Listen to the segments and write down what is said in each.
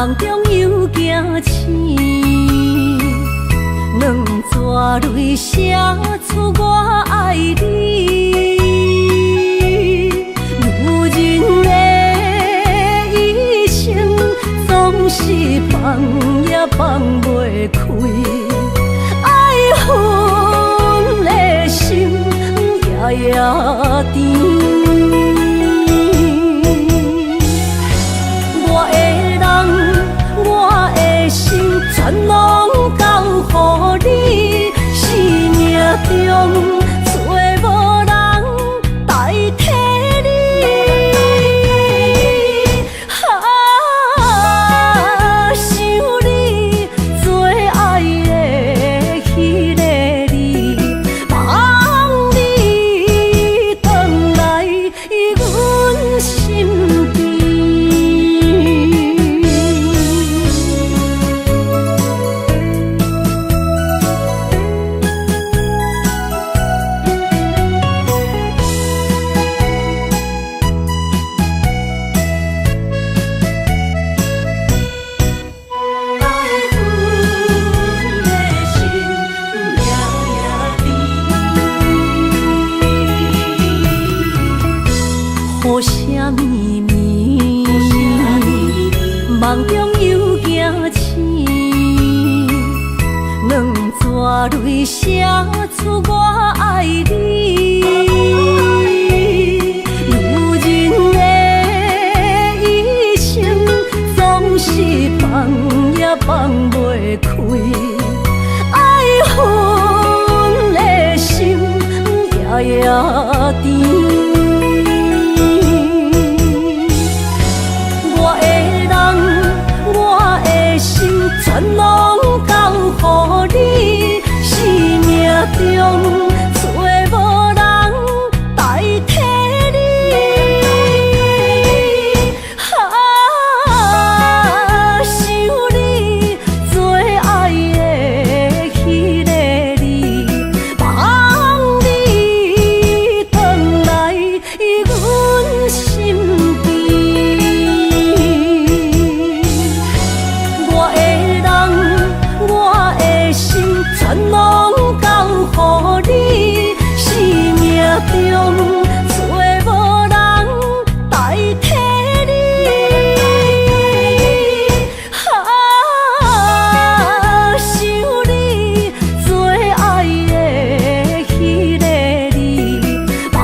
夢中又驚醒，兩逝淚寫出我愛你。女人的一生總是放也放袂開，愛恨的心夜夜甜。我的人，我的心，全攏交予你，生命中找無人代替你。啊，想你最愛的彼个你，望你轉來阮身邊。愛恨的心夜夜甜，雨聲綿綿，夢中又驚醒，兩逝淚寫出我愛你。女人的一生總是放也放袂開，愛恨的心夜夜甜。我的人，我的心，全攏交予你，生命中找無人代替你。啊，想你最愛的彼个你，望你轉來阮身邊。我的人，我的心，全攏交予你，生命中找無人代替你。啊，想你最愛的彼个你，望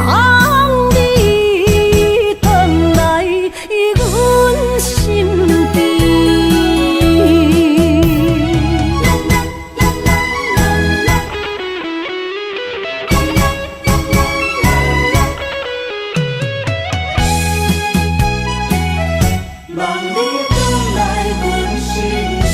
你轉來阮身邊。望你轉來阮身邊。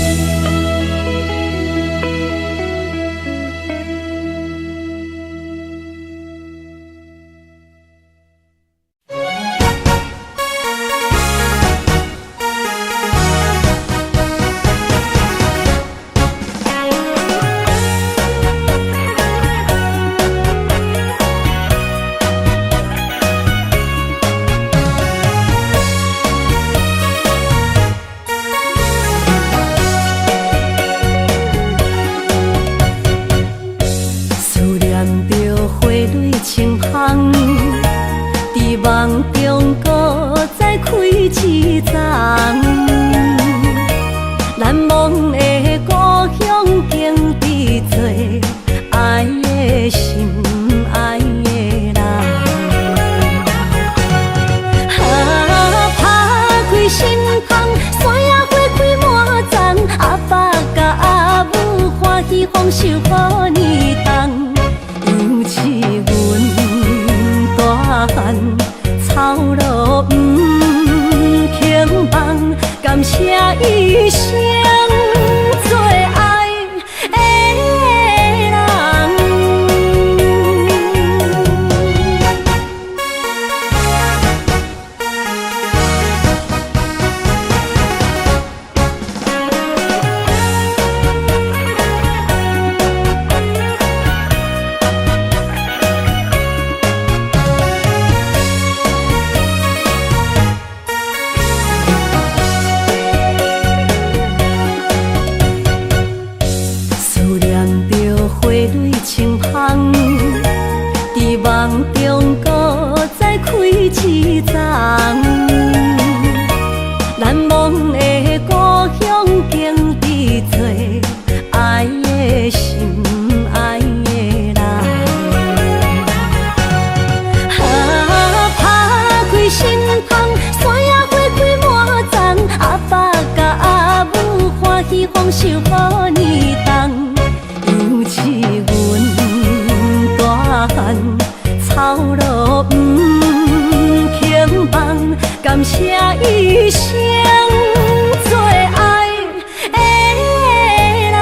思念著花蕊清芳，佇夢中閣再開一叢。難忘的故鄉景致多，愛的心，愛的人。啊，拍開心窗，山野花開滿叢，阿爸佮阿母歡喜豐收好年冬。尤其阮大漢，操勞毋肯放，感謝一生最愛的人。夢中閣再開一層。難忘的故鄉景致多，愛的心愛的人。啊，拍開心窗，山野花開滿叢，阿爸佮阿母歡喜豐收予年冬，尤其阮大漢，操勞毋肯放，感謝一生最愛的人。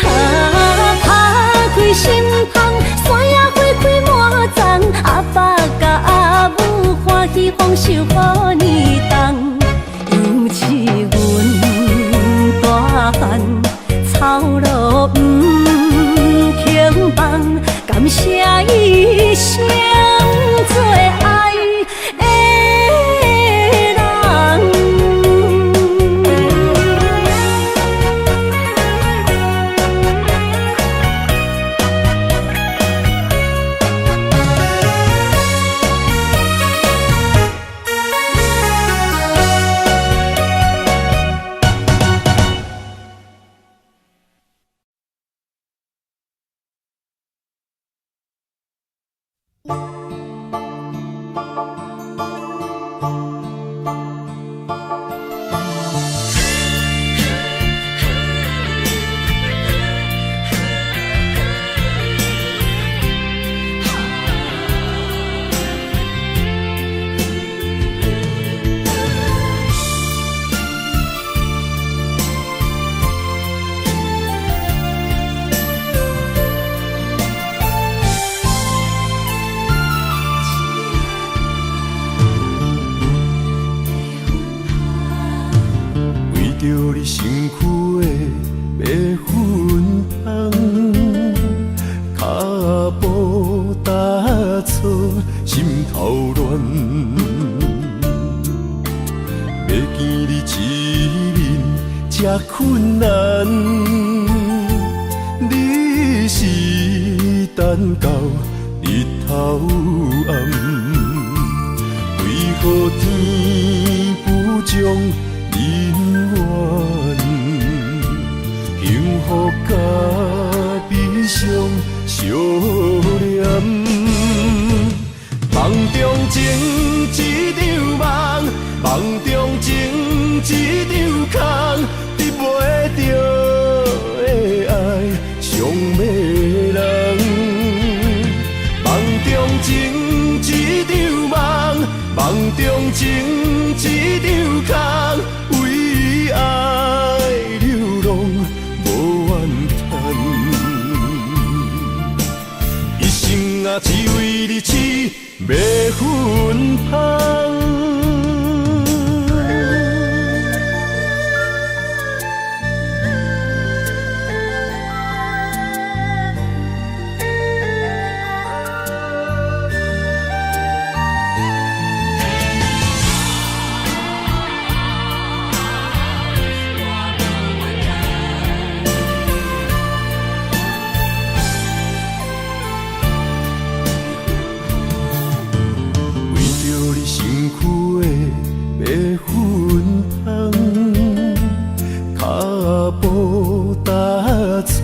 啊，拍開心窗，山野花開滿叢，阿爸佮阿母歡喜豐收予年冬，尤其阮大漢，操勞毋肯放，感謝一生最愛的人。為著你身軀的白粉香，跤步踏錯，心頭亂。欲見你一面這困難，你是等到日頭暗，為何天不將人怨？幸福佮悲傷相連。夢中情一場夢，夢中情一場空，得袂著的愛傷迷人。夢中情一場夢，夢中情一場空，為愛流浪無怨嘆。一生啊，只為你痴白粉香。為著你身軀的白粉香，跤步踏錯，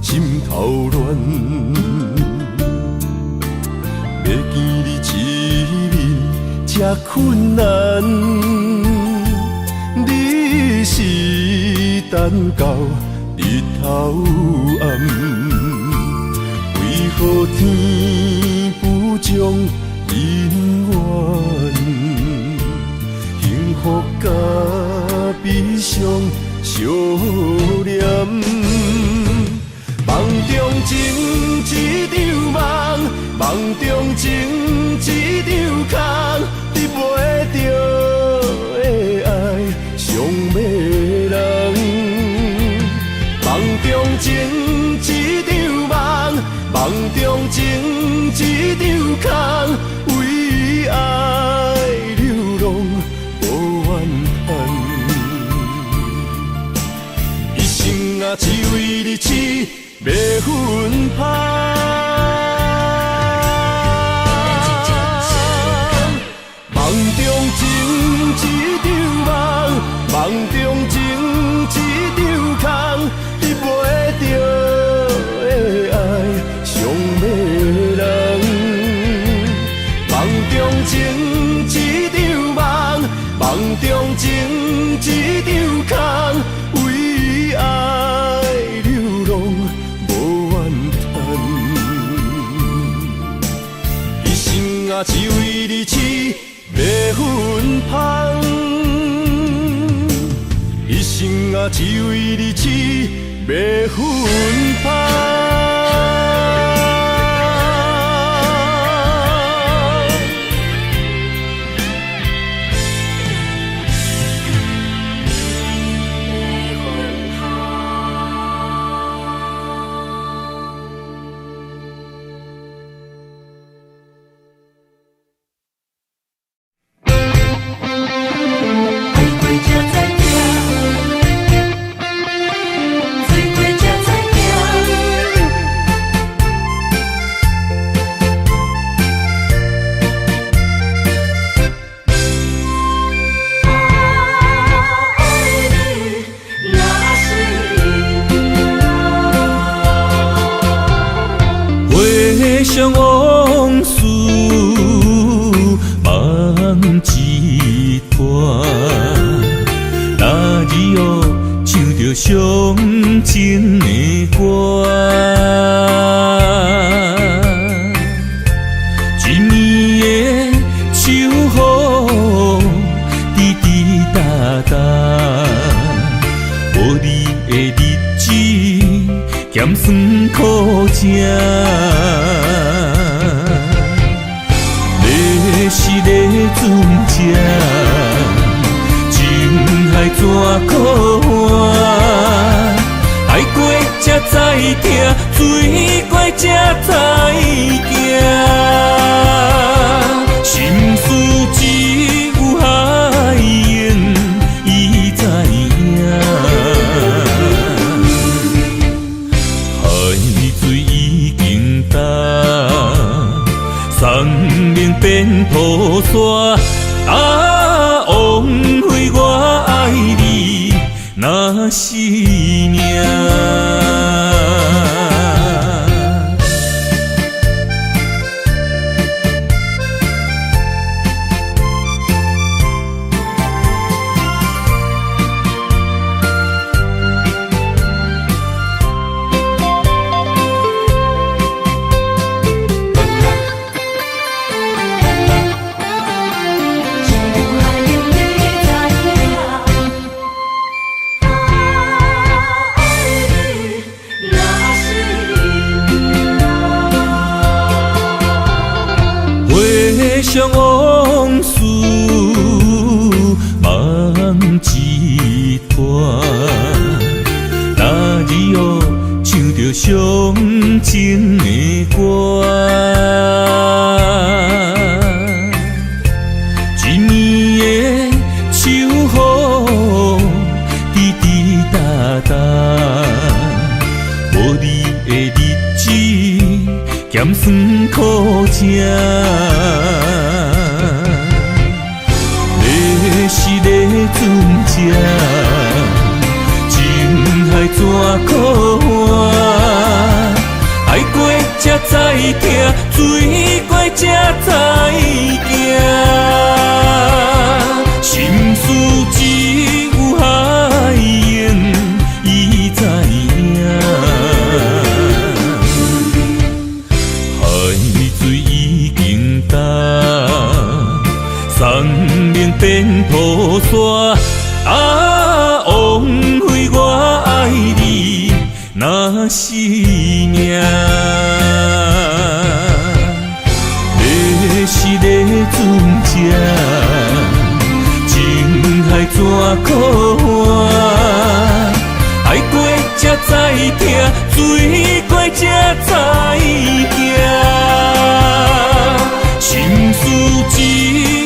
心頭亂。欲見你一面這困難，你是等到日頭暗，為何天不將人怨？幸福佮悲傷相連。夢中情一場夢，夢中情一場空，得袂著的愛傷叹。一生啊，只為你痴迷芬芳。夢中情一場夢，夢中情一場空，得袂著的愛，傷迷人。夢中情一場夢，夢中情一場空，為愛流浪無怨嘆。一生啊，只為你痴迷芬芳。一生啊，只為你痴迷芬芳。愛過才知疼，醉過才知疼。啊，愛你若是命。回想往事，夢一段。那日哦，唱著傷情的歌，一暝的秋雨，滴滴答答，無你的日子，鹹酸苦食。你是咧船只，情海怎苦换？愛過才知疼，醉過才知行。心事只有海湧伊知影。海水已經乾，山盟變土沙。啊，枉費我愛你，若是命。只有海湧你知影。啊，愛你若是命。回想往事，夢一段。那日哦，唱著傷情的歌，一暝的秋雨，滴滴答答，無你的日子，鹹酸苦食。你是咧船只，情海怎苦换？愛過才知疼，醉過才知行。心事只有海湧伊知影。海水已經乾，山盟變土沙。啊，枉費我愛你，若是命。你是咧船只，情海怎苦换？愛過才知疼，醉過才知行。心事只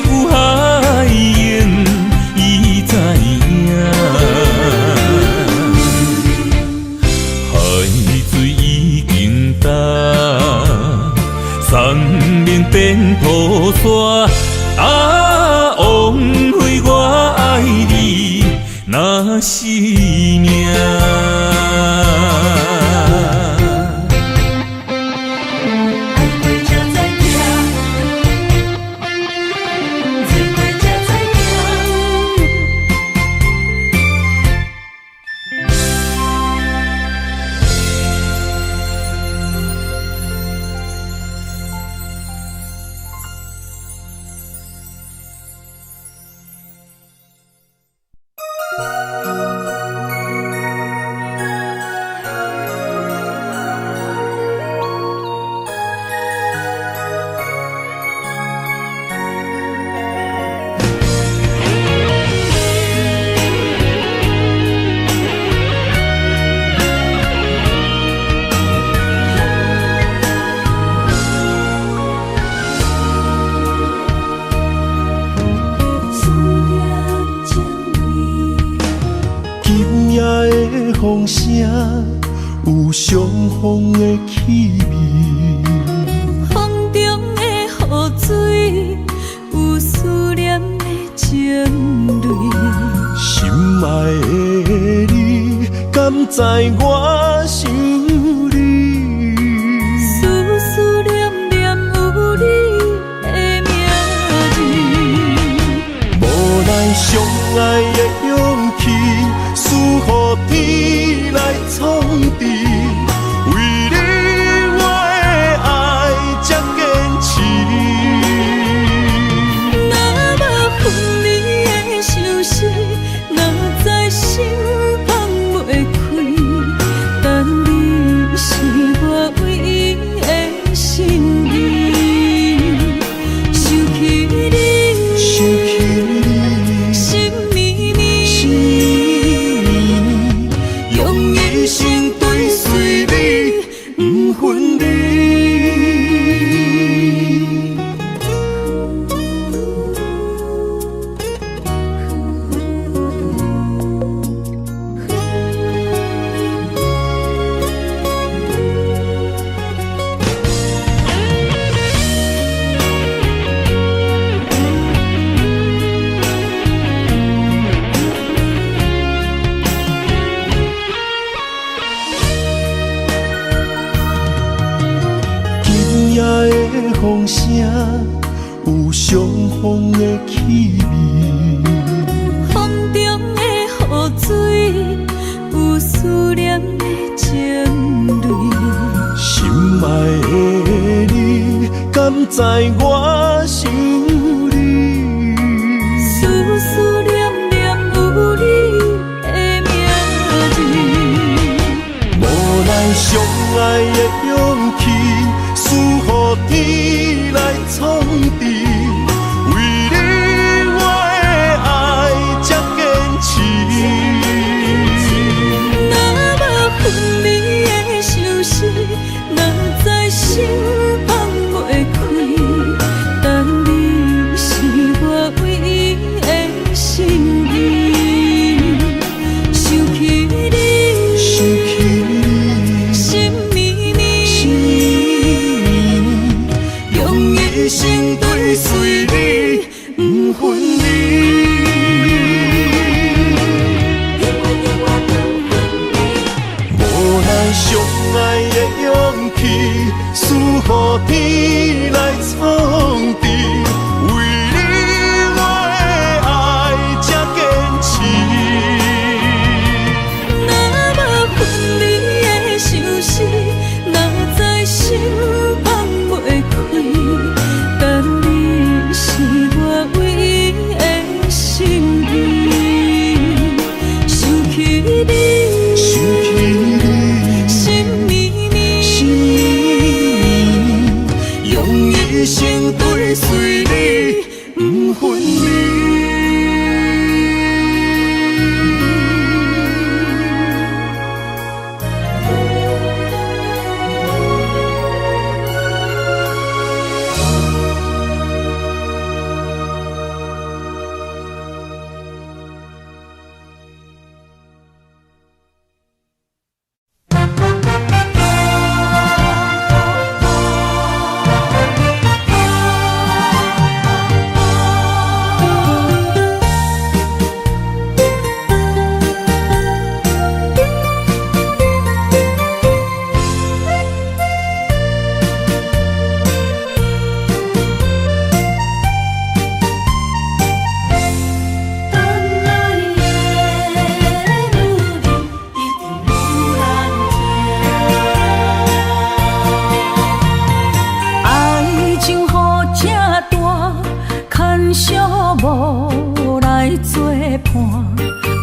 有海湧伊知是命。爱过才知疼，做过才知疼。思念情味。今夜的风声有伤风的气味，风中的雨水有思念的情泪。心爱的你，敢知我想你？思思念念有你的名字。无奈相爱的勇气，输予天来创治。为你我的爱这坚持。若无分离的相思，哪知心放袂开。但你是我唯一的心意。想起你，想起你，心绵绵，心绵绵，用一生追随你，不分离。今夜的风声有伤风的气味，风中的雨水有思念的情泪。心爱的你，敢知我想你？思思念念有你的名字。无奈相爱的勇气，输予天来创治。为你我的爱这坚持。若无分离的相思，哪知心放袂开。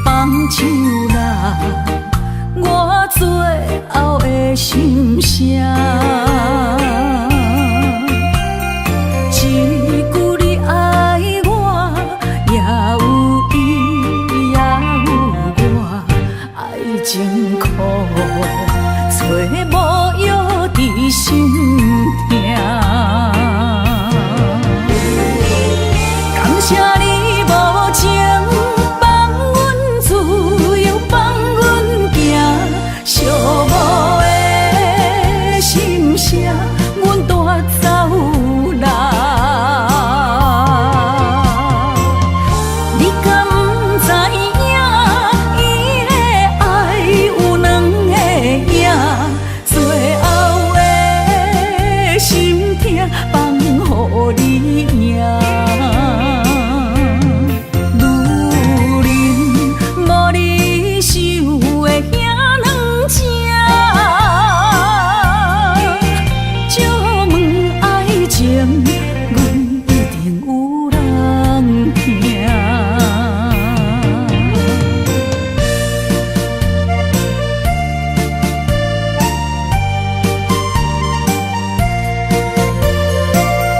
放手啦，我最後的心聲。一句你愛我，也有伊，也有我，愛情苦，揣無藥治心疼。感謝你無情，放阮自由，放阮行，寂寞的心聲，阮帶走啦。你敢知影？伊的愛有兩个影，最後的心疼放予你贏。女人無你想的遐軟情，借問愛情，阮一定有人疼。等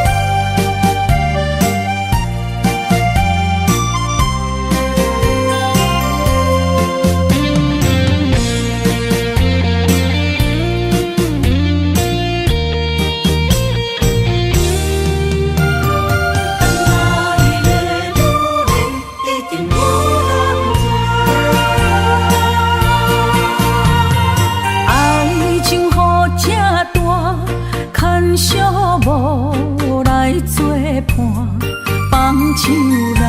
愛的女人一定有人疼。愛情雨這大，牽寂寞來作伴，放手啦，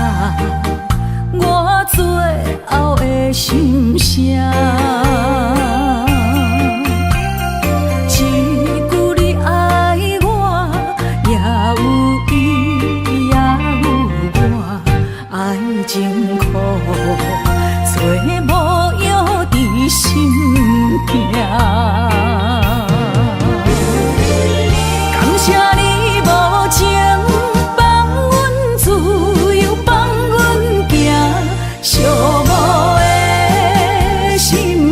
我最後的心聲。一句你愛我，也有伊，也有我，愛情苦，揣無藥治心疼。感謝你無情，放阮自由，放阮行，寂寞的心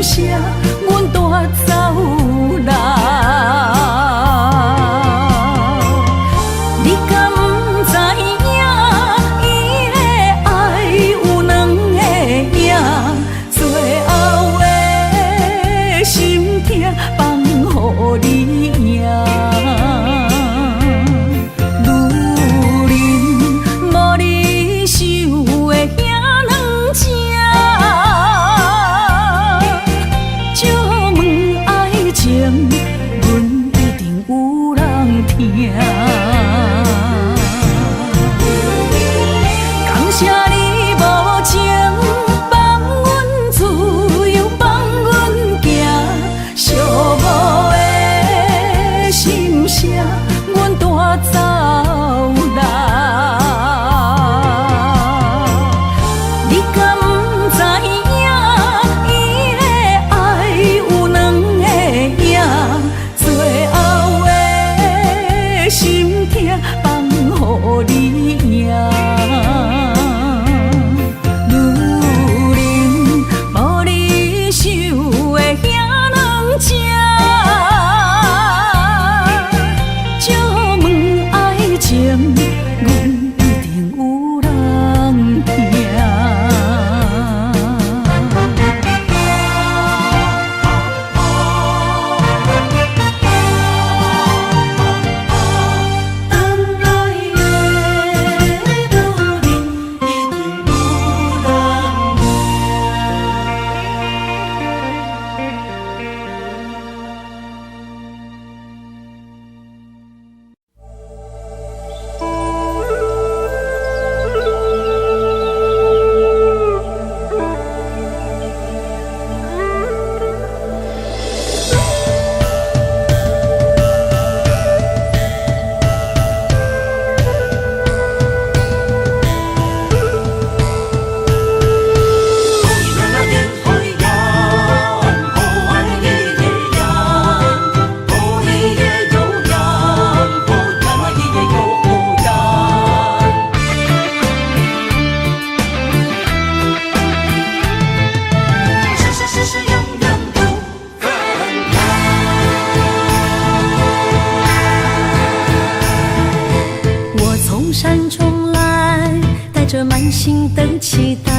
滿心的期待，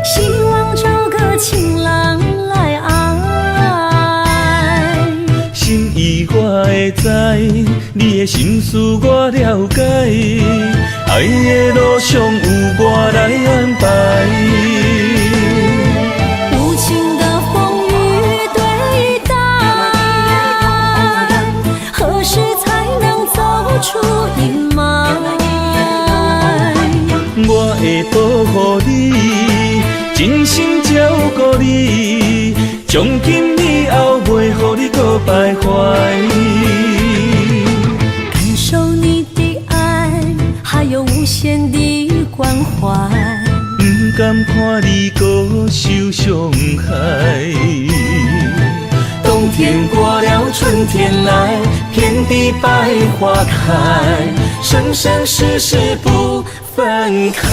希望找個情郎來愛。心意我會知，你的心思我了解，愛的路上有我來安排。無情的風雨對待，何時才能走出陰霾？我會保護你，真心照顧你，從今以後袂予你閣徘徊。感受你的愛，還有無限的關懷。毋甘看你閣受傷害。冬天過了，春天來，遍地百花開，生生世世不分開。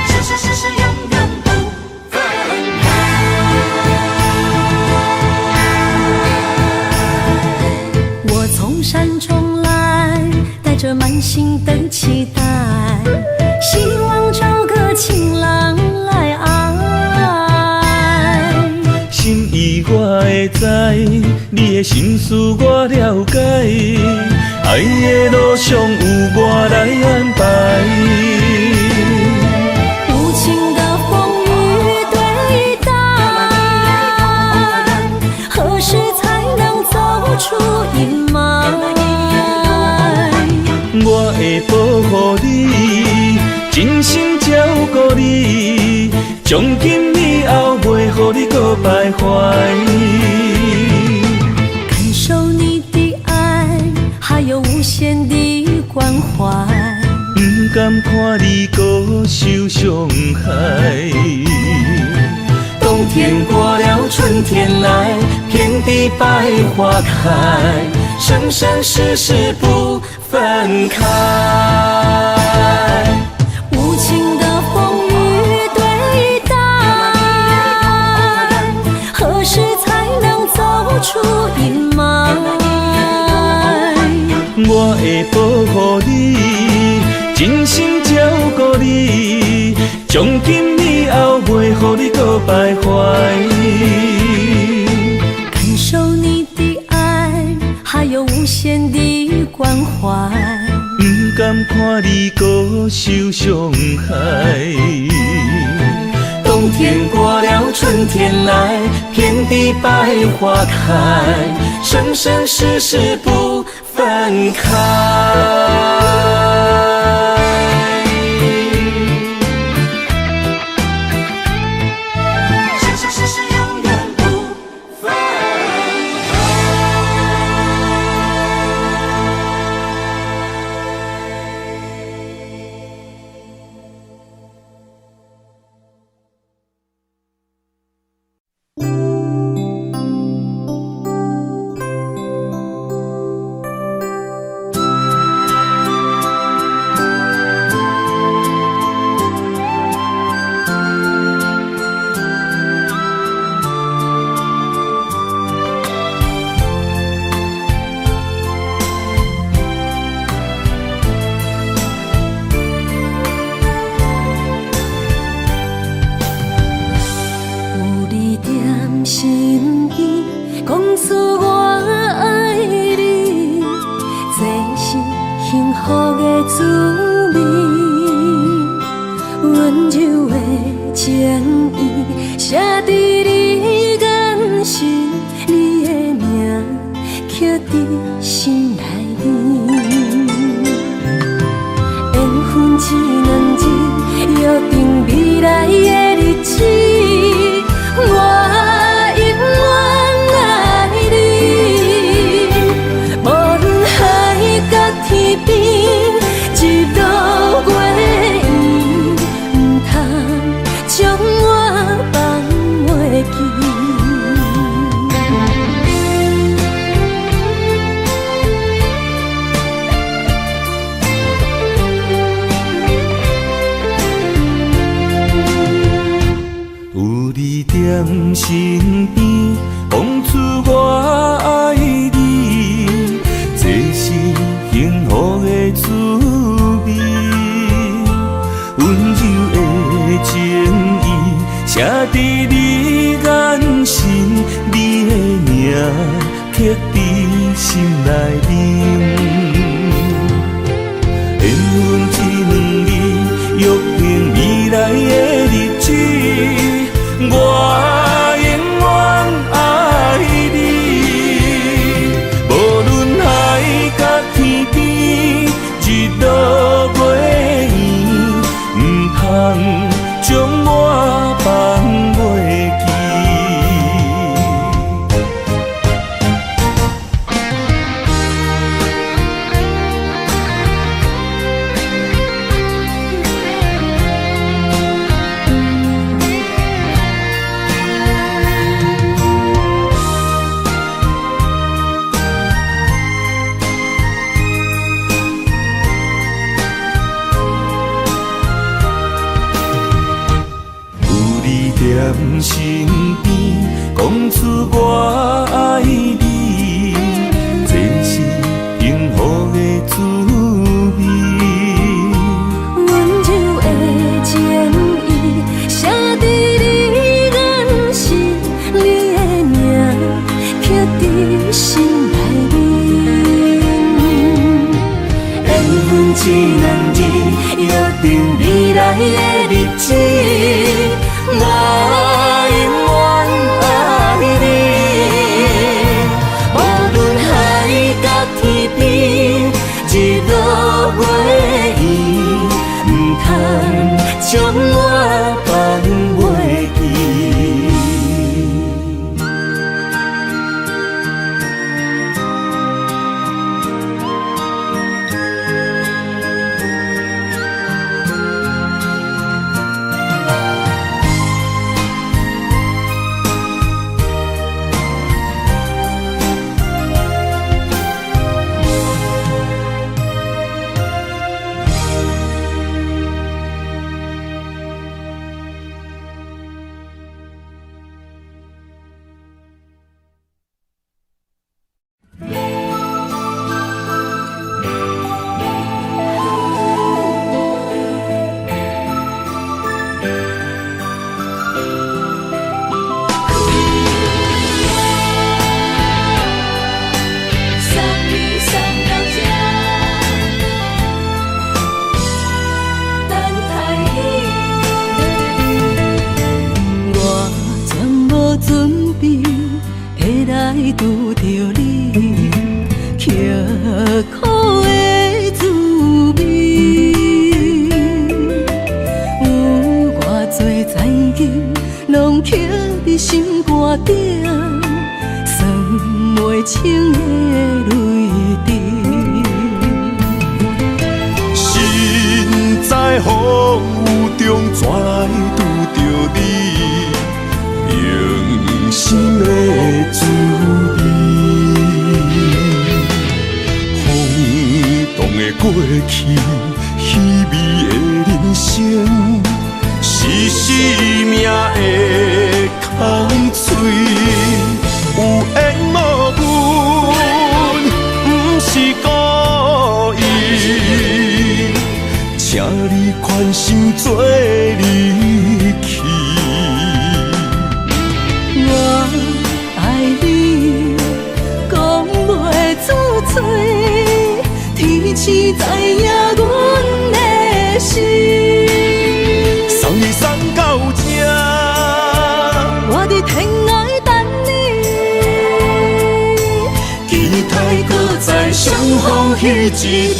生生世世永遠不分開。我從山中來，帶着滿心的期待，希望找個情郎來愛。心意我會知，你的心思我了解，愛的路上有我來安排。無情的風雨對待，何時才能走出陰霾？我會保護你，真心照顧你，從今以後袂予你閣徘徊。感受你的愛，還有無限的關懷。毋甘看你閣受傷害。冬天過了，春天來，遍地百花開，生生世世不分開。無情的風雨對待，何時才能走出陰霾？我會保護你，真心照顧你，從今以後袂予你閣徘徊。感受你的愛，還有無限的關懷。毋甘看你閣受傷害。冬天過了，春天來，遍地百花開，生生世世不分開。生生世世永遠不分開。有你踮身邊，講出我愛你，這是幸福的滋味。溫柔的情意，寫佇你眼神，你的名刻佇心內面。緣分這兩字，約定未來的日子，我永遠愛你。無論海角天邊，一路月圓，毋通將我放袂記。身邊，講出我愛你，這是幸福的滋味。溫柔的情意寫佇你眼神，你的名刻佇心內面。緣分這兩字，約定未來的日子，我永遠愛你。無論海角天邊，日落月圓，毋通將我放袂記。有你踮身邊，講出我愛你，這是幸福的滋味。溫柔的情意寫佇你眼神，你的名刻佇心內面。緣分這兩字，約定未來的日子，我永遠愛你。無論海角天邊，日落月圓，毋通將我放袂記。送你送到這，等待你。我全無準備會來拄著你，刻苦的滋味。有偌濟殘忍，攏刻佇心肝頂，算袂清的淚滴。身在風雨中，怎來拄著你？用心的滋味。風動的過去，稀微的人生，是生命的空喙。有緣無分，毋是故意。請你寬心做離去。我愛你，講袂出嘴，天星知影阮的心。送你送到這，我佇天涯等你。期待閣再相逢彼一日。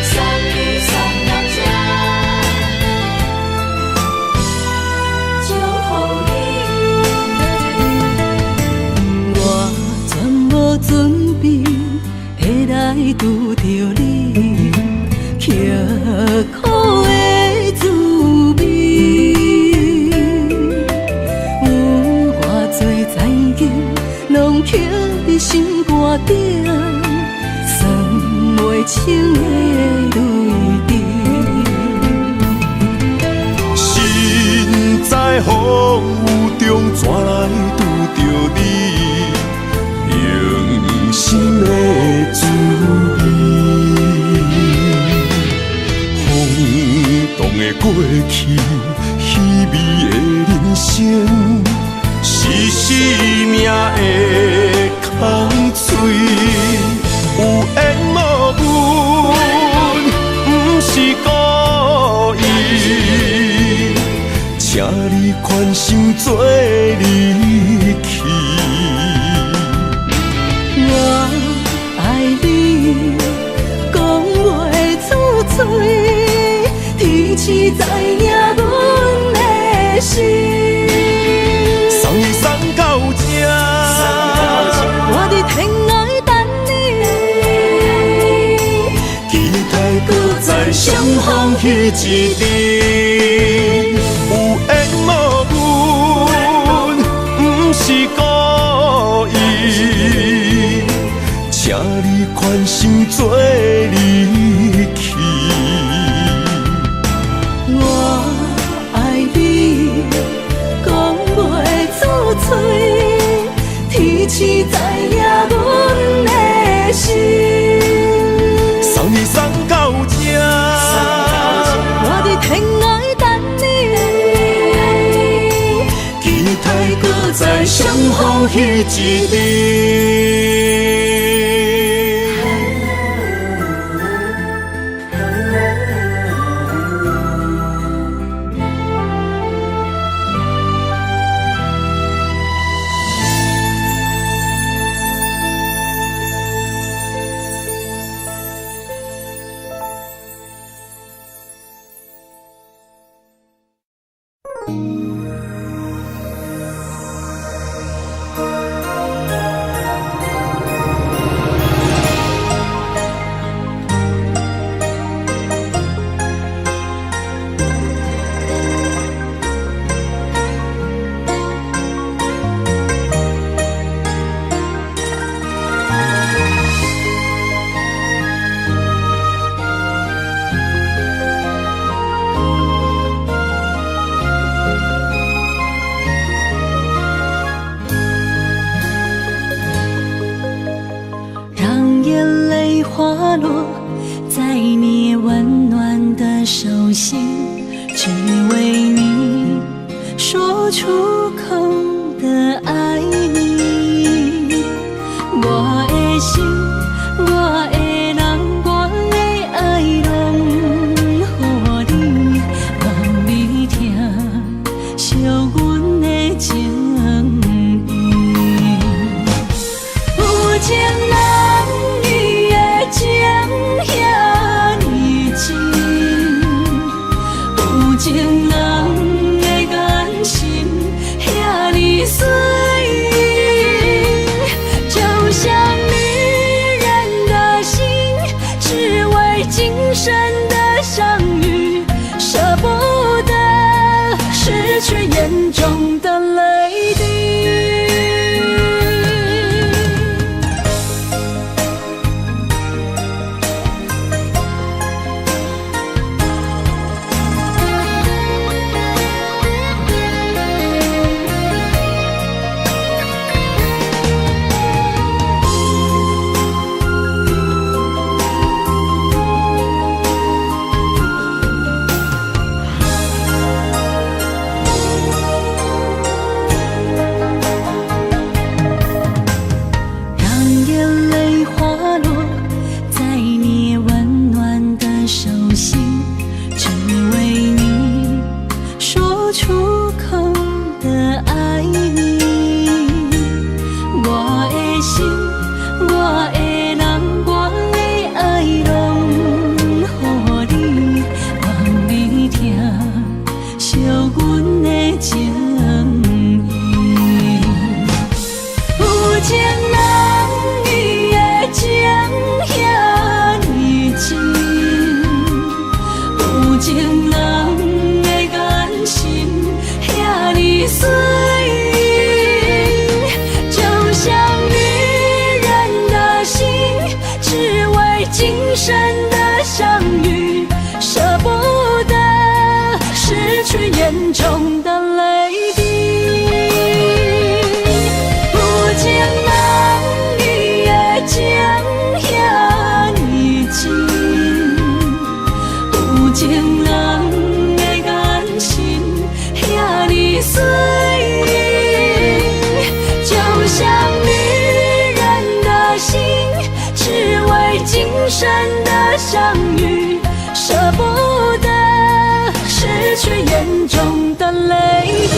送你送到這，祝福你。我全無準備會情的淚滴。身在風雨中，怎來拄著你？用心的滋味。風動的過去，稀微的人生，是生命的空喙。有緣無分，毋是故意，請你寬心做離去。我愛你，講袂出嘴，天時知影阮的心。送你送到這，我佇天涯等你，期待閣再相逢彼一日。有緣無分，毋是故意，請你寬心做離去。我愛你，講袂出嘴，天時知影阮的心。送你送到這，我佇天涯等你，期待閣再相逢彼一日。讓眼淚滑落在你溫暖的手心，只為你說出口的愛你。我的心，我的人，我的愛，攏予你，望你疼惜阮的情意。有情人伊的情遐呢真，有情人的眼神遐呢媠，就像你。相遇，捨不得失去眼中的淚滴。有情人伊的情遐呢真，有情人的眼神遐呢水，就像女人的心，只為今生的相遇，捨不得失去眼中的淚滴。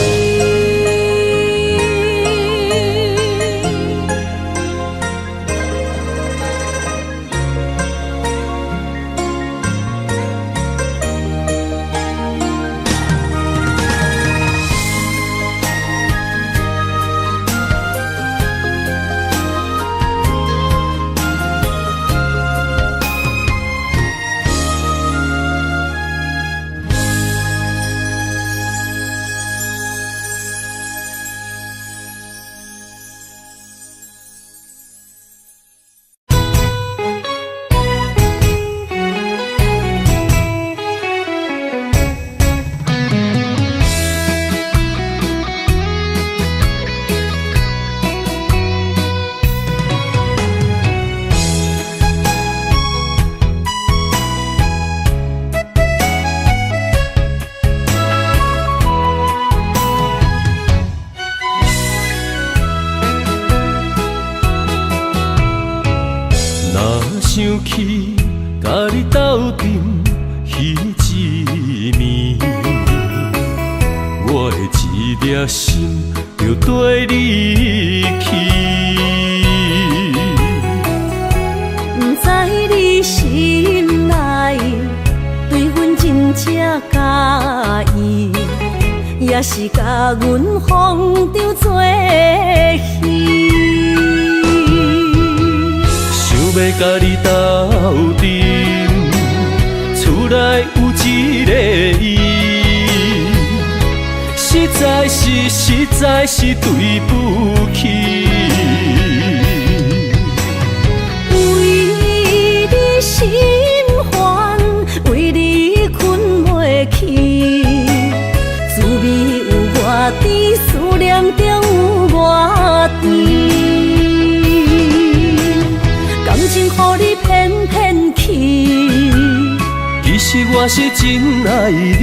想起佮你斗阵彼一暝，我的一粒心就綴你去。不知你心內對阮真正佮意，也是共阮風中做戲。想欲佮你斗陣，厝內有一个伊，實在是對不起。為你心煩，為你睏袂去，滋味有偌甜，思念中有偌甜。感情予你騙騙去，其實我是真愛你，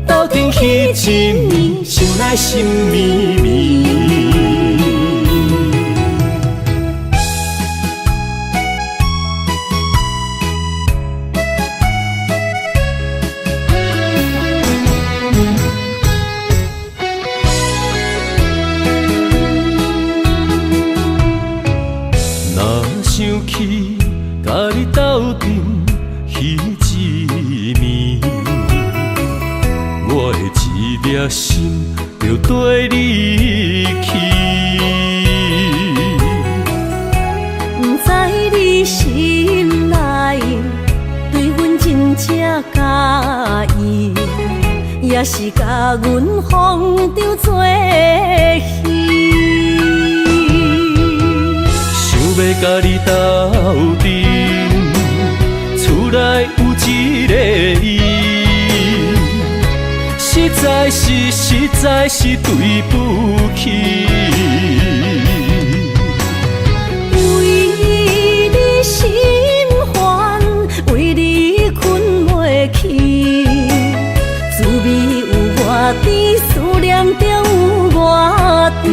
鬥陣彼一暝，想來心綿綿。若想起佮你斗陣彼一暝，我的一粒心就綴你去。不知你心內對阮真正佮意，也是共阮風中做戲。想欲佮你斗陣，厝內有一个伊，實在是對不起。為你心煩，為你睏袂去，滋味有偌甜，思念中有偌甜。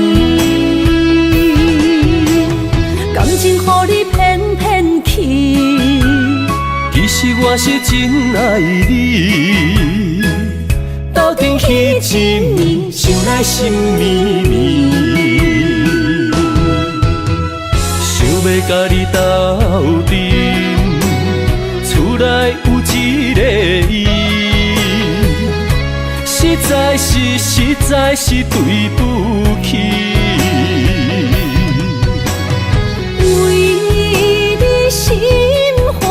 感情予你騙騙去，其實我是真愛你，鬥陣彼一暝，想來心綿綿。想欲佮你斗陣，厝內有一个伊，實在是對不起。為你心煩，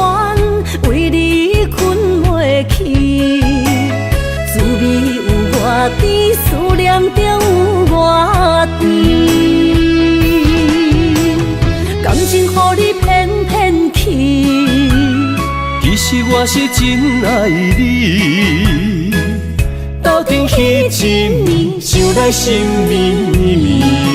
為你睏袂去，滋味有偌甜，思念中有偌甜。感情予你騙騙去，實我是真愛你，鬥陣彼一暝，想來心暝暝。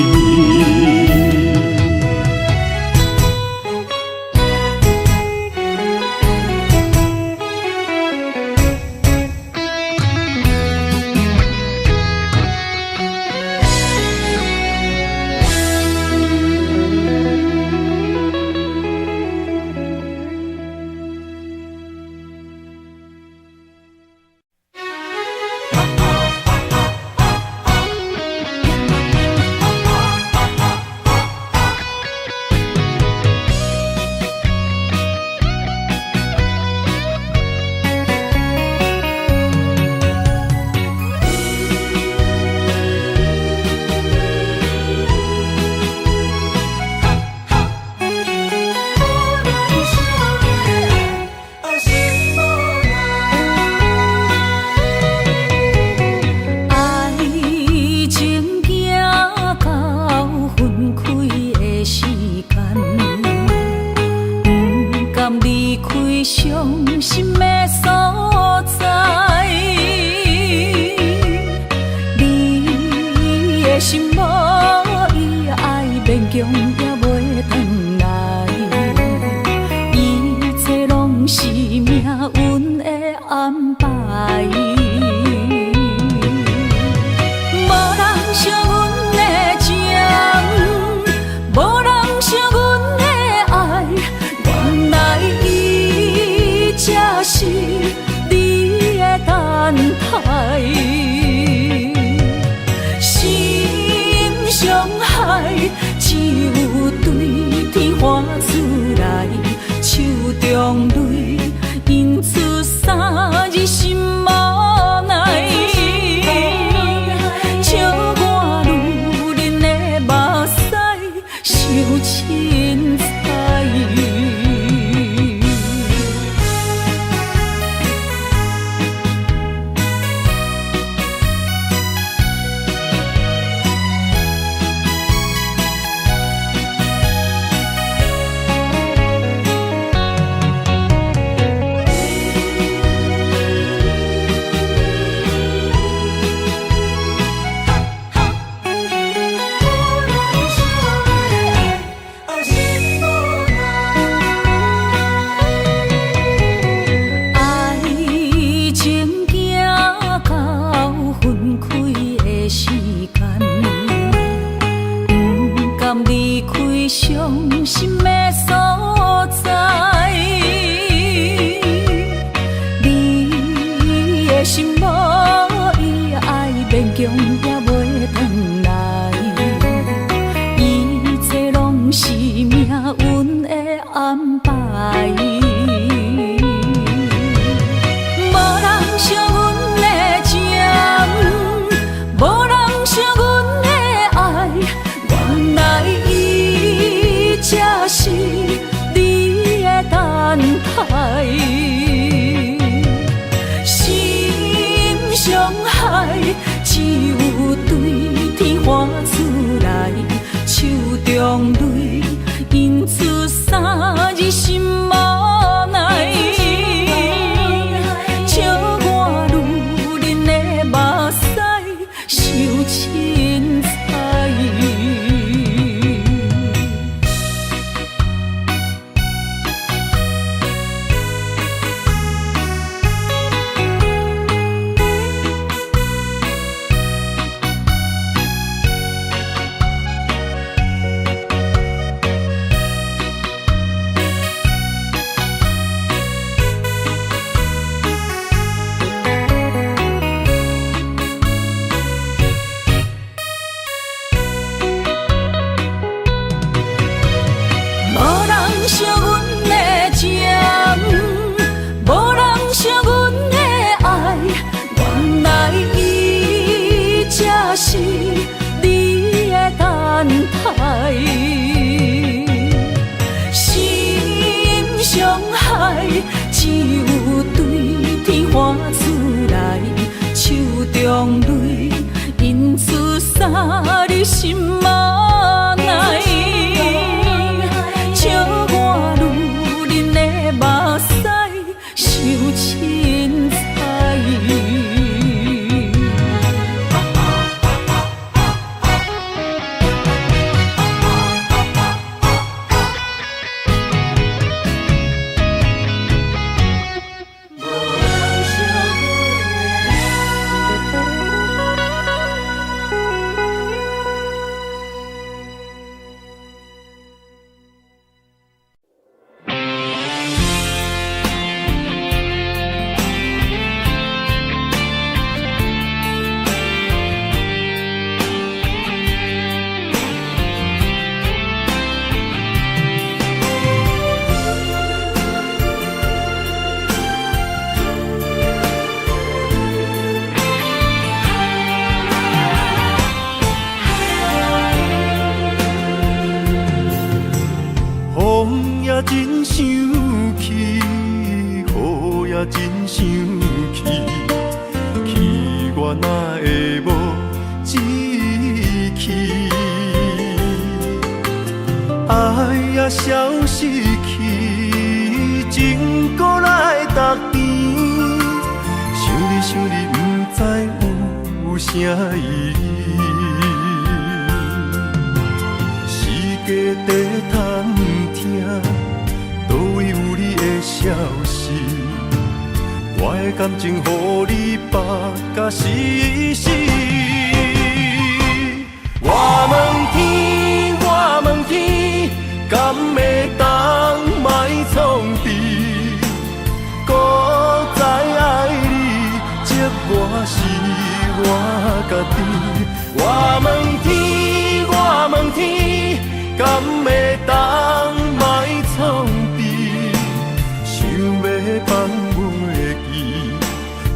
心傷害，只有真生氣，氣我哪會無志氣？愛也消失去，情閣來逐甜。想你想你，毋知有啥意義。世界在探聽，佗位有你的消息？我的感情予你縛甲死死。我問天，我問天，敢會當莫創治？搁再愛你，折磨是我家己。我問天，我問天，敢會當莫創治？想欲放袂記，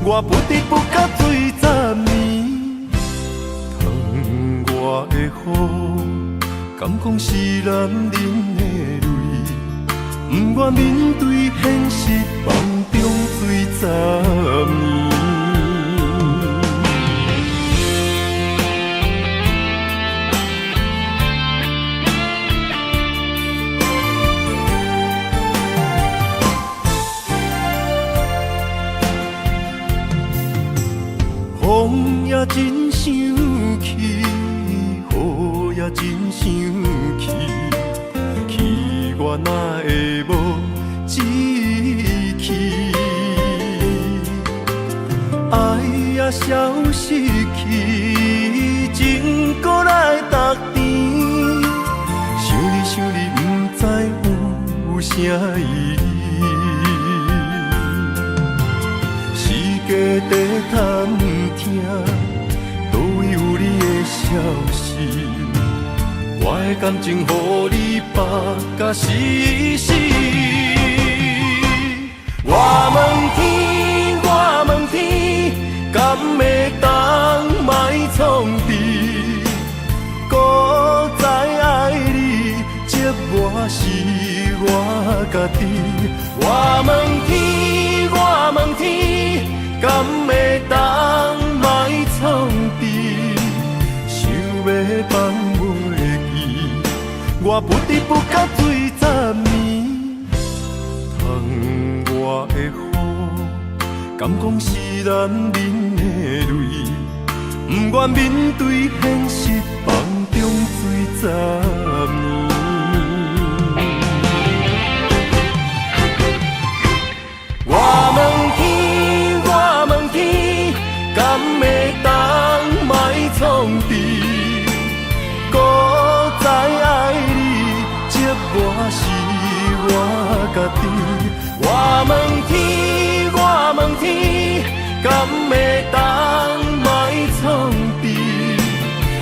我不知不覺醉十年。窗外的雨，敢講是男人的淚？不願面對現實，夢中醉十年。風也真生氣，雨也真生氣，氣我哪會無志氣？愛也消失去，情閣來逐甜。想你想你，毋知有啥意義。世界在探聽，佗位有你的消息？我的感情予你縛甲死死。我問天，我問天，敢會當莫創治？搁再愛你，折磨是我家己。我問天，我問天，敢會當莫創治？想欲放袂記，我不知不覺醉十年。窗外的雨，敢講是男人的淚？不願面對現實，夢中醉十年。我問天，我問天，敢會當莫創治？搁再愛你，折磨是我家己。我問天，我問天，敢會當莫創治？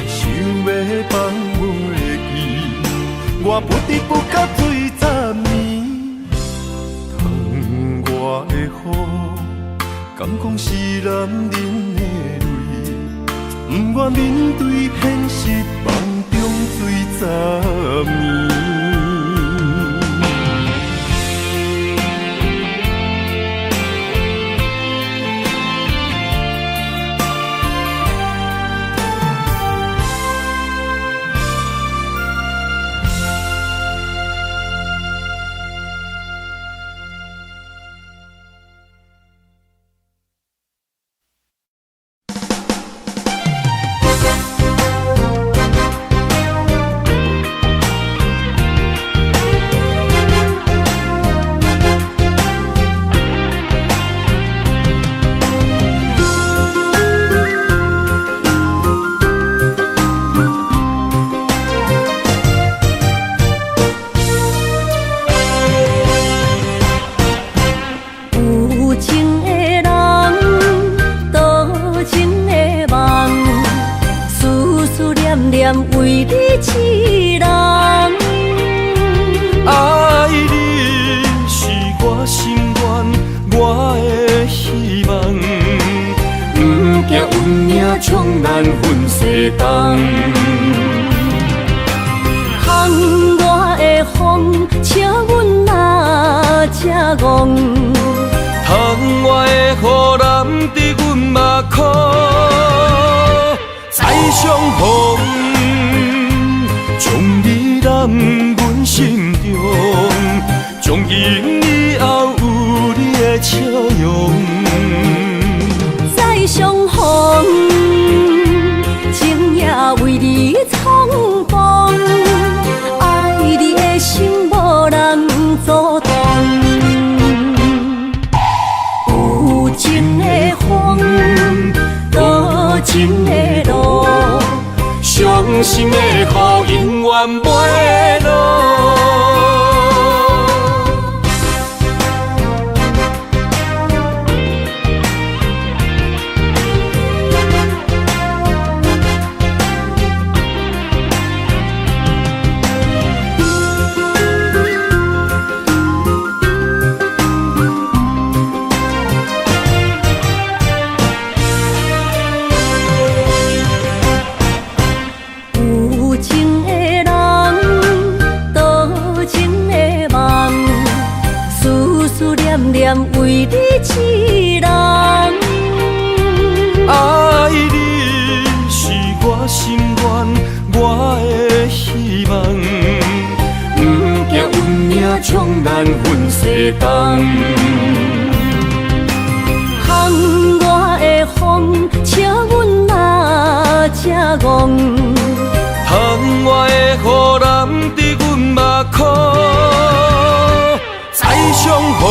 想欲放袂記，我不知不覺醉十年。窗外的雨，敢講是男人的淚？不願面對現實，夢中醉十年。有情的人，多情的夢，思思念念為你痴人。愛你是我心願，我的希望。不驚運命將咱分西東。窗外的風，笑阮若這戇。窗外苦，再相逢，將你攬阮心中，從今以後有你的笑容。再相逢，情也為你重逢，愛你的心無人阻擋。有情的風，多情的路，傷心的雨永遠袂落。有情的人，多情的夢，思思念念為你一人。愛你是我心願，我的希望。不驚運命將咱分西東。烘我的風，笑阮若這戇。窗外的雨淋伫阮目眶，再相逢，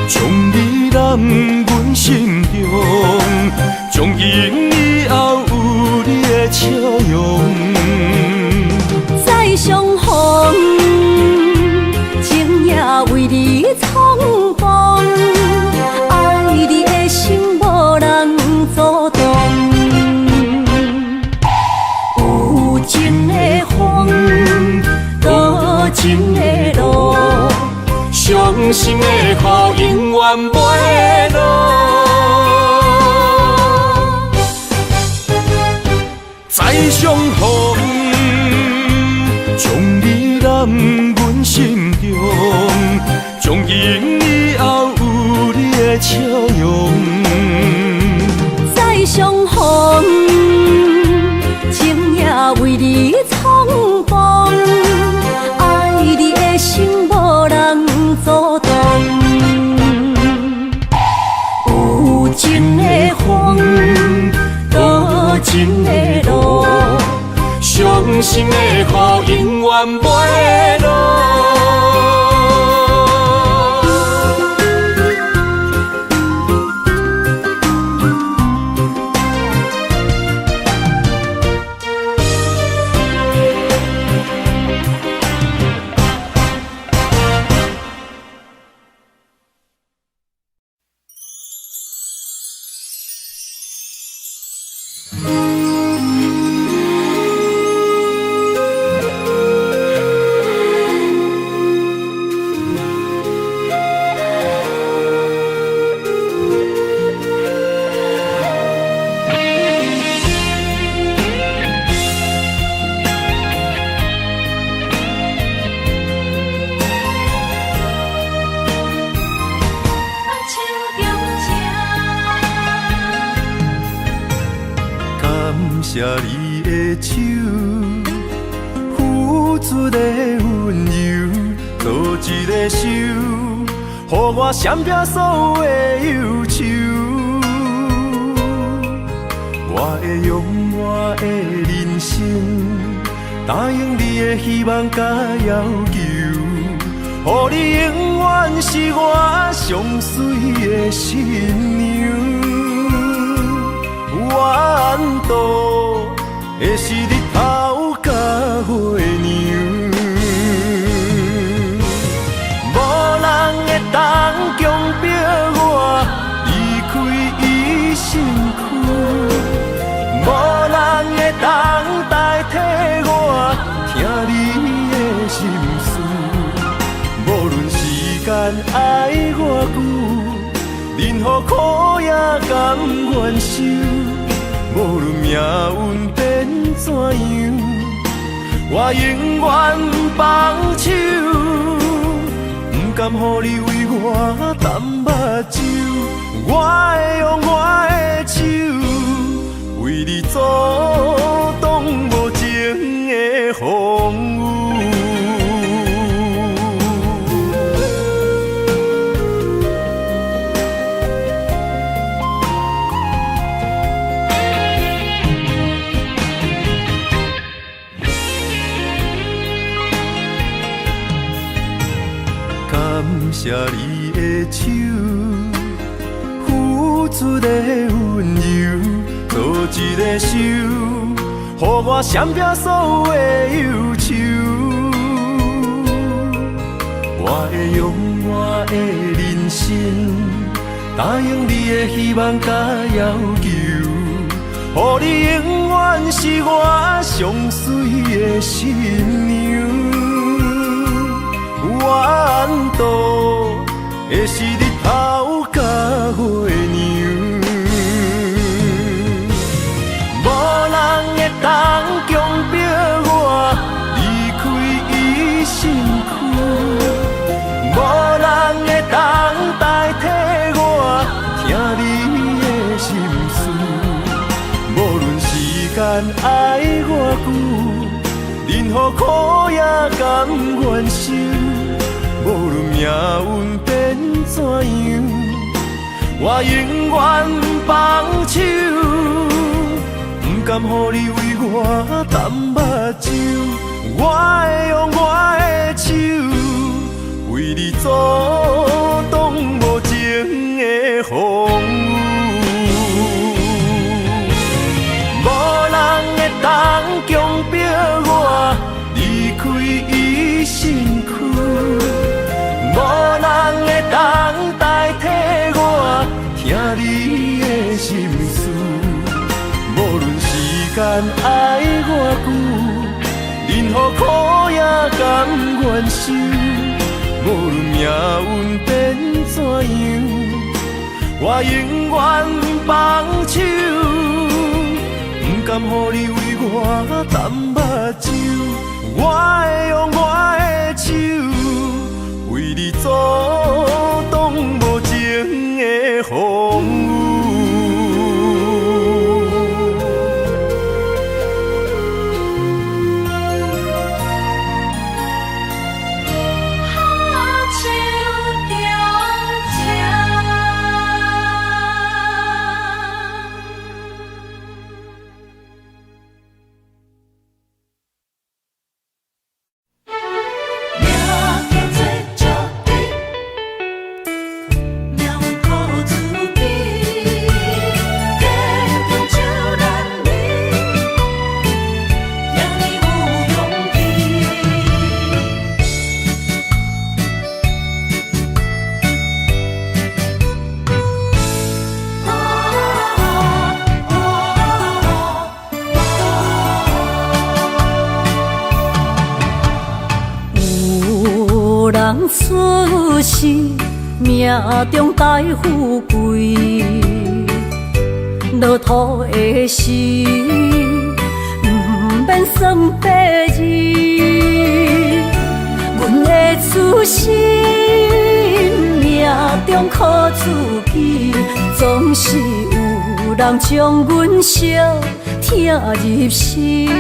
將你攬阮心中，從今以後有你的笑容。再相逢，情也為你重逢，愛你的心無人阻擋。有情的風，多情的路，傷心的雨永遠袂落。再相逢，將你攬阮心中，從今以後有你的笑容。再相逢，情也為你重逢，愛你的心無人阻擋。有情的風，多情的路，傷心的雨永遠袂落。感謝你的手，付出的溫柔，做一个手，予我閃避所有的憂愁。我會用我的人生，答應你的希望佮要求，予你永遠是我上媠的新娘。怨妒的是日頭佮月娘，無人會當強迫我離開伊身軀，無人會當代替我聽你的心事。無論時間愛偌久，任何苦也甘願受。無論命運變怎樣，我永遠不放手。不不甘予你為我澹目睭，我會用我的手為你阻擋無情的風雨。感謝你的手，付出的溫柔，做一个手，予我閃避所有的憂愁。我會用我的人生，答應你的希望佮要求，予你永遠是我上媠的新娘。我怨妒的是日頭佮月娘，無人會當強迫我離開伊身軀，無人會當代替我聽你的心事。無論時間愛偌久，任何苦也甘願受。無論命運變怎樣，我永遠放手，不甘予你為我澹目睭，我會用我的手為你阻擋無情的風雨。無人會當強迫我離開伊身軀，無人會當代替我聽你的心事。無論時間愛偌久，任何苦也甘願受。無論命運變怎樣，我永遠放手，不甘予你為我澹目睭，我會用我的手為你阻擋無情的風雨。出世，命中帶富貴，落土的時，毋免算八字。阮的出身，命中靠自己，總是有人將阮相疼入心。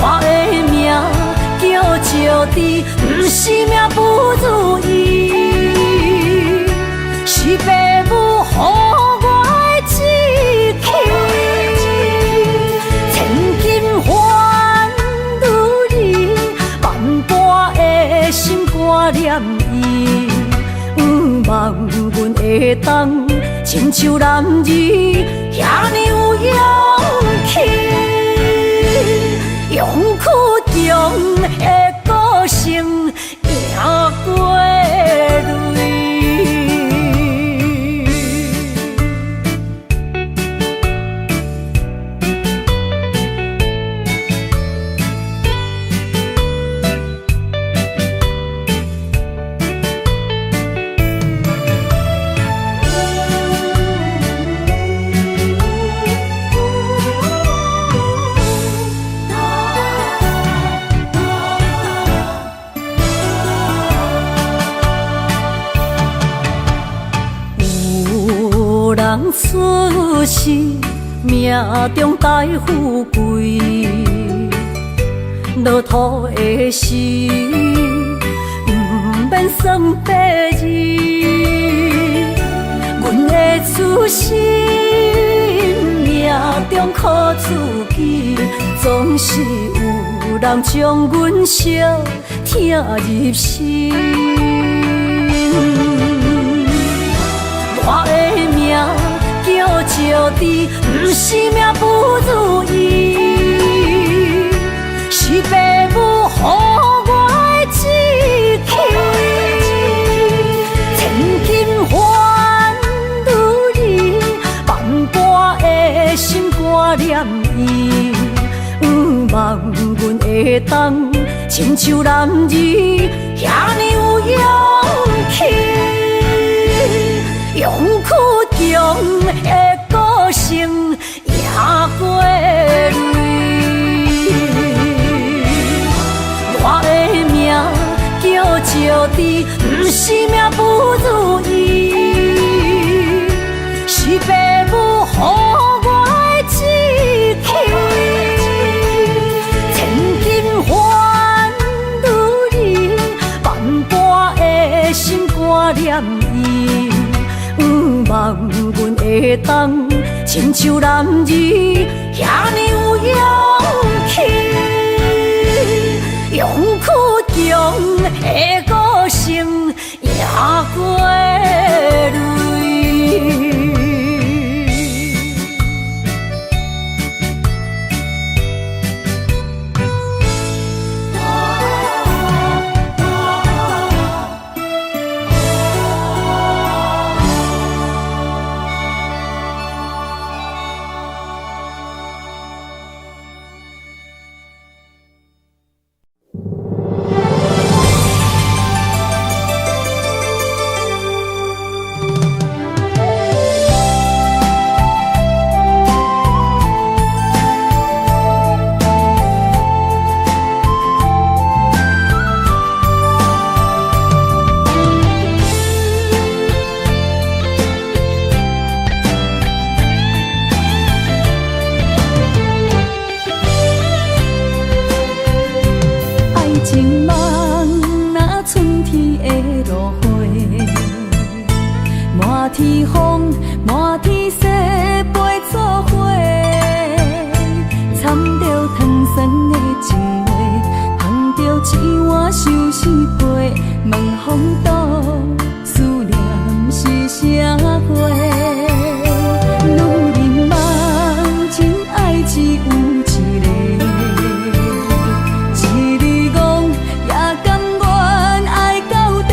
我的命叫石智，毋是命不如意，是爸母予我的志气。千金换女儿，万般的心肝念伊，毋望阮会当亲像男儿遐呢有勇气。勇气中的个性赢过泪。人出世，命中帶富貴，落土的時，毋免算八字。阮的出身，命中苦自己，總是有人將阮相疼入心。我的命叫石智，毋是命不如意，是爸母予我的志氣。千金還女兒，萬般的心肝念伊，向望阮會當親像男兒，遐爾有勇氣。勇氣強的個性贏過淚。我的命叫石智，毋是命不如意，是爸母予我的志氣。千金還女兒，萬般的心肝念伊。向望阮會當親像男兒，遐爾有勇氣。勇氣強的個性贏過淚。愛情夢若春天的露花，滿天風，滿天雪飛做伙，掺著糖酸的情話，捧著一碗相思杯，問風度思念是啥货？女人夢真愛只有一个。一日戇也甘願愛到底，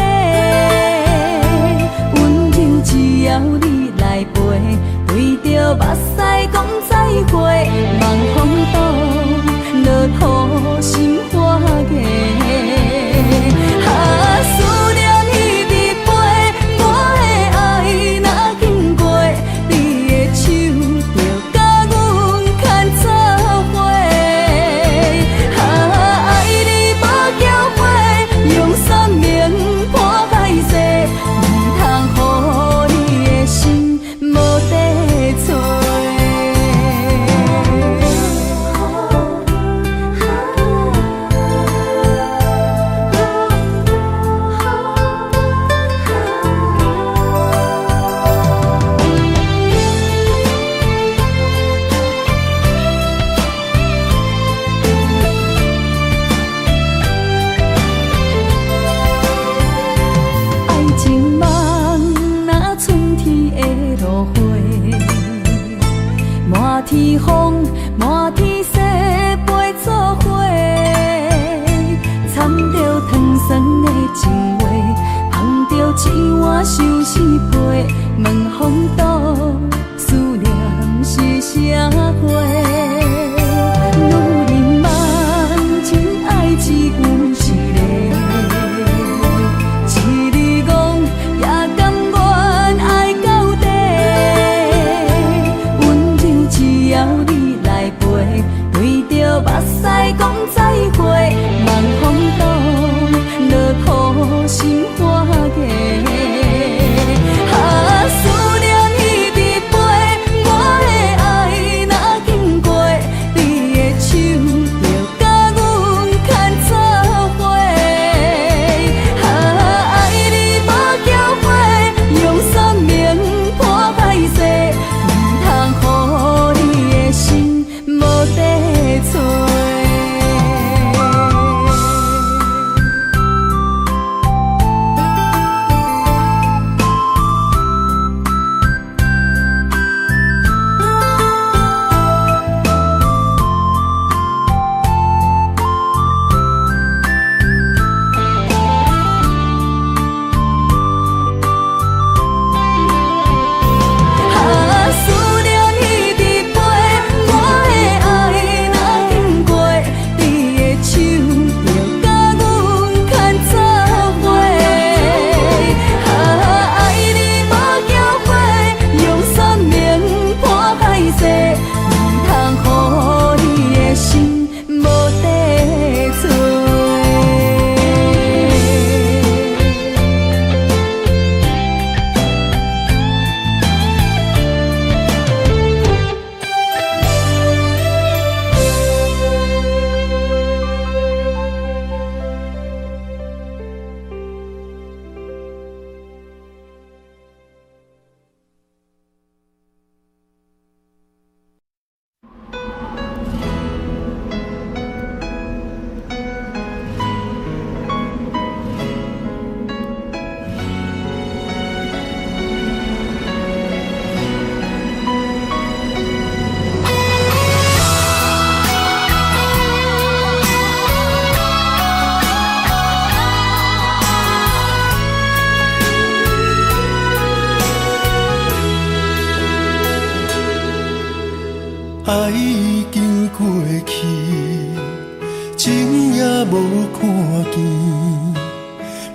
溫柔只要你。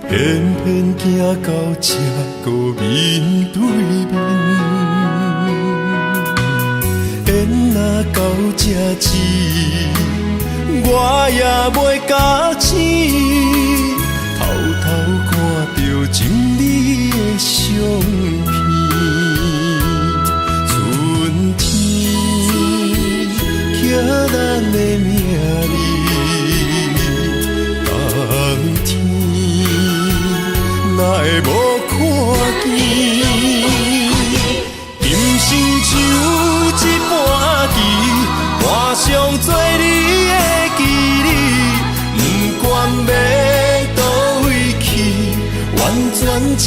偏偏行到這閣面對面。緣若到這止，我也袂咬醒，偷偷看著情你的相片。春天刻咱的名字，冬天哪會無看見？今生像一盤棋，盤上做你的棋子，不管欲佗位去，完全照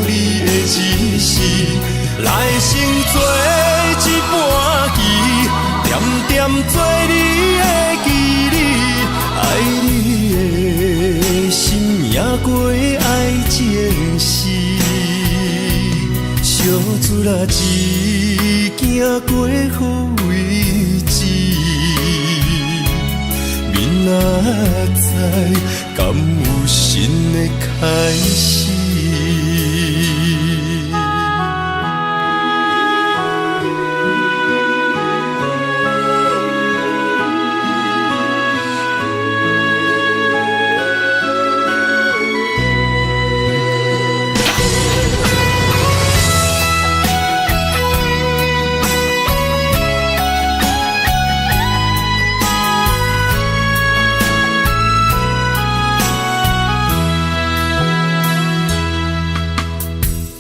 你的指示。來生做一盤棋，恬恬做你的棋子，愛你的心贏過愛情時，相撮仔行過好位置，明仔載敢有新的開始？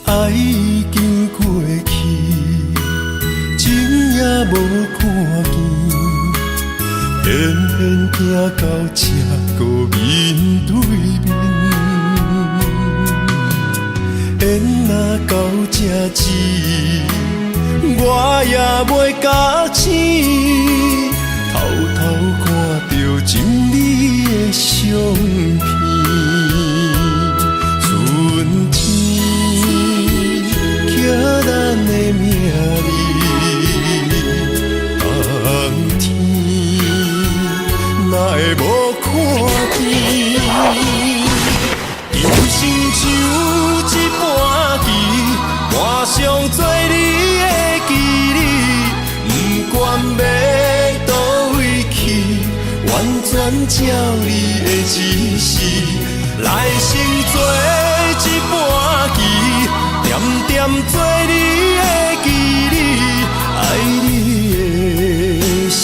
愛已經過去，情也無看見，偏偏行到這閣面對面。緣若到這止，我也袂咬醒，偷偷看著情你的相片。春天刻咱的名字，冬天哪會無看見？今生像一盤棋，盤上做你的棋子，不管欲佗位去，完全照你的指示。來生做一盤棋，恬恬做你的棋子，愛你的心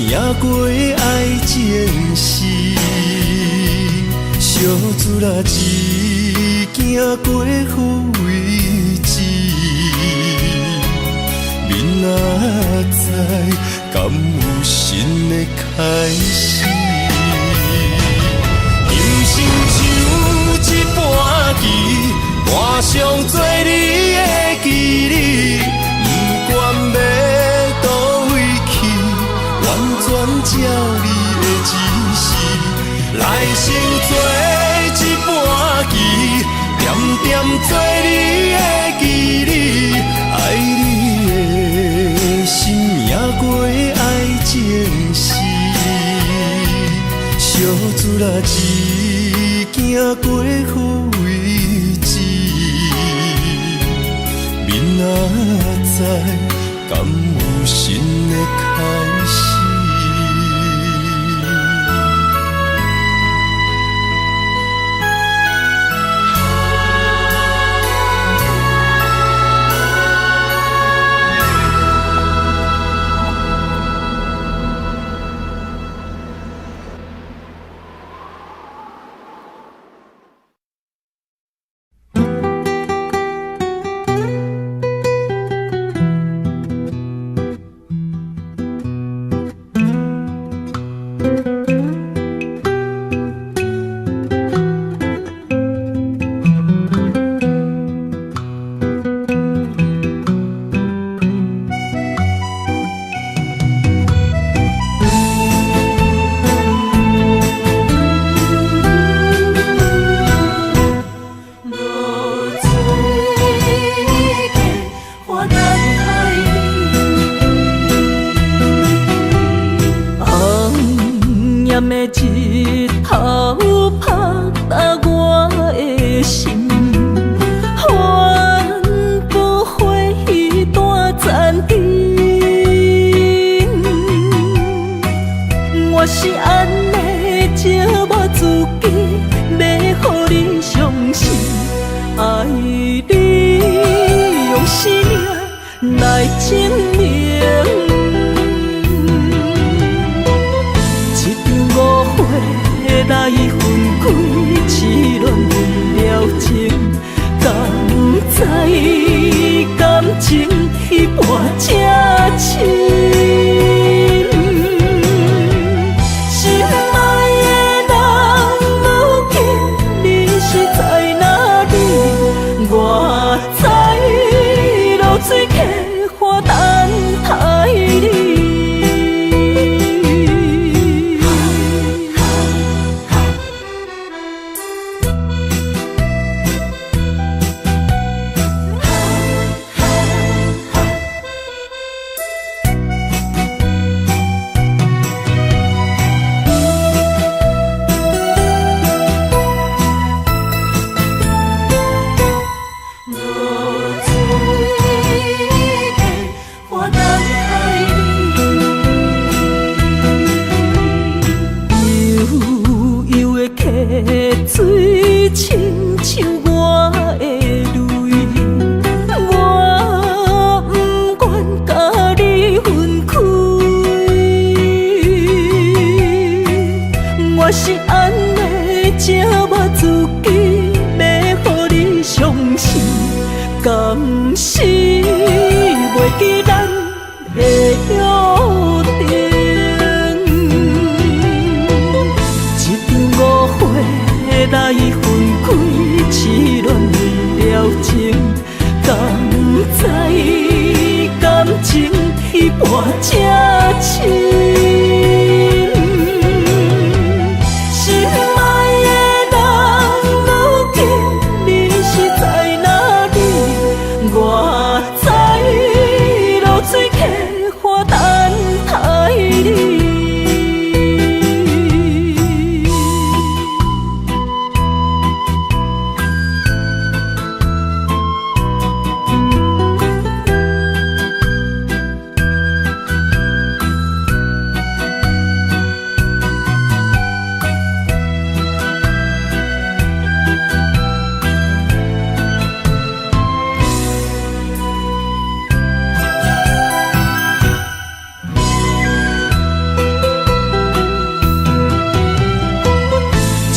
贏過愛情時，相撮仔行過好位置，明仔載敢有新的開始？今生像一盤棋，盤上做你的棋子，不管欲佗位去，完全照你的指示。來生做一盤棋，恬恬做你的棋子，愛你的心贏過愛情時，相撮仔行過好位置，明仔載敢有新的開始？愛你用生命來證明。一場誤會來分開，痴戀為了情，敢知感情彼半這深。心愛的人，如今你是在哪裡？我在濁水溪岸等待你。濁水溪岸等待你。悠悠的溪水，親像我的淚，我不願共你分開。我是按呢折磨自己，欲予你傷心，敢是袂記咱的約定。一場誤會來分開，痴戀為了情，敢知感情彼半這深。心愛的人，如今你是在哪裡？我在濁水溪岸等待你。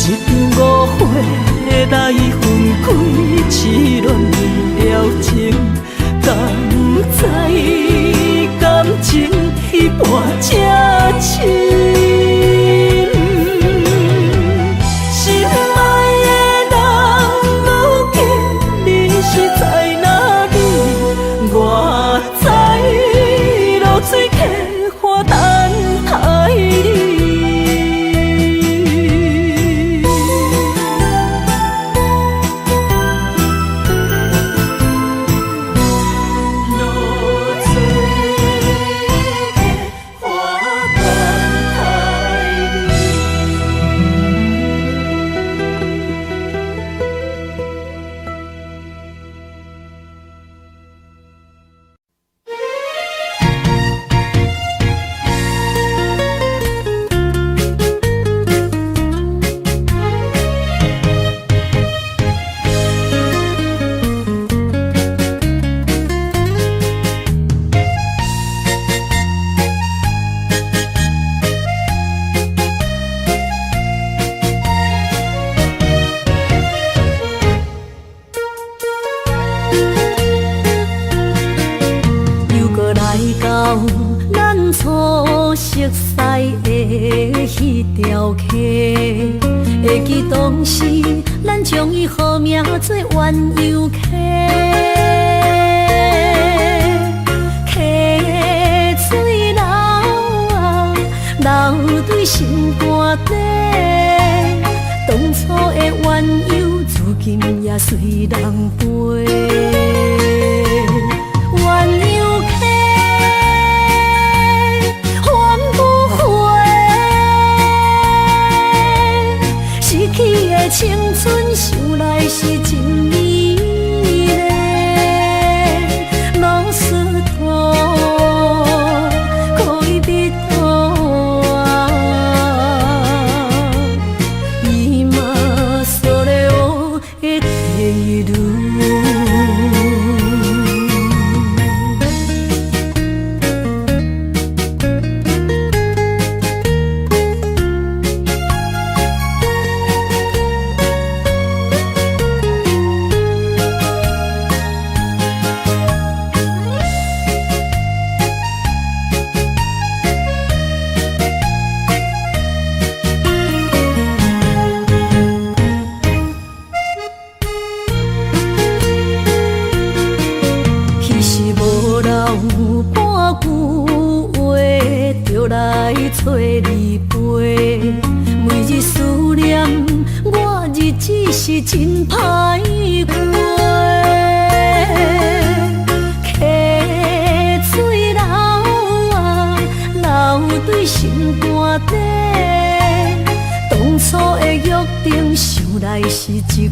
一場誤會來分開，痴戀為了情，敢知感情彼半這深。心愛的人，如今你是在哪裡？我在濁水溪岸等待你。濁水溪岸等待你。又閣來到咱初熟似的彼條溪，會記當時咱將伊號名做鴛鴦溪。溪水流啊，流對心肝底，當初的鴛鴦，如今也隨人飛。鴛鴦溪，還不回，失去的青春，想來是真美麗。ロスト戀人は今それを得て。女。彼时無留半句話，就來揣你陪。每日思念，我日子是真歹過。溪水流啊，流對心肝底。當初的約定，想來是一句